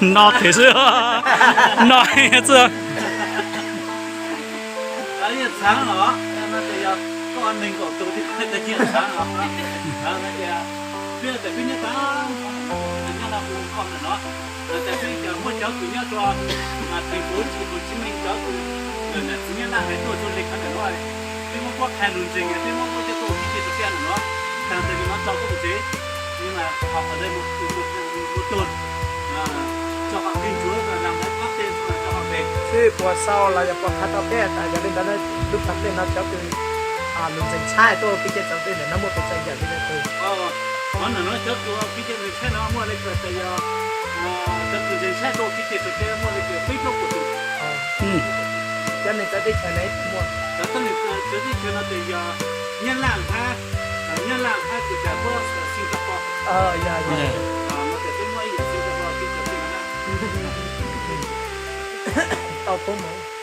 No tes xwb, no xwb. Yeej txhav los, no ces yog koj nees nkaum tus thiab yeej txhav los. Tias peb, peb nyob tas, nyob no kuv kho ntawm no, ces peb muaj cov kws nyob rau thành phố Hồ Chí Minh, cov kws ntawm niam txiv Nyab Laj hais tuaj du lịch qhov ntawm no, peb muab kuab qha lug ntseeg, peb muab kuab coj tuaj ua pib ceg rau peb ntawm no, tag ntawd li no tso koj mus tsev, mus tuag, tso qhov kig ntsuav, lam lawv qab tej tso qhov pem. Xwb puas xaus los yog puas qha tau peb tas yog li ntawd lub pas dej no cov kws lug ntseeg tshaib tuaj ua pib ceg rau peb ntawm no muaj kev txom nyem li ntawd. Qhov ntawm no cov kws ua pib ceg ntseeg tshaib no muaj li cas tas yog cov kws ntseeg tshaib tuaj ua pib ceg rau peb muaj li cas peb plaub puas tus. Cov neeg txawv teb chaws ne muaj, cov neeg txawv teb chaws no ces yog Nyab Laj hab, Nyab Laj hab ces cas puab Singapore. Yog, yog. No ces peb muaj ib yam Singapore pib ceg peb no na. Tau pub mus.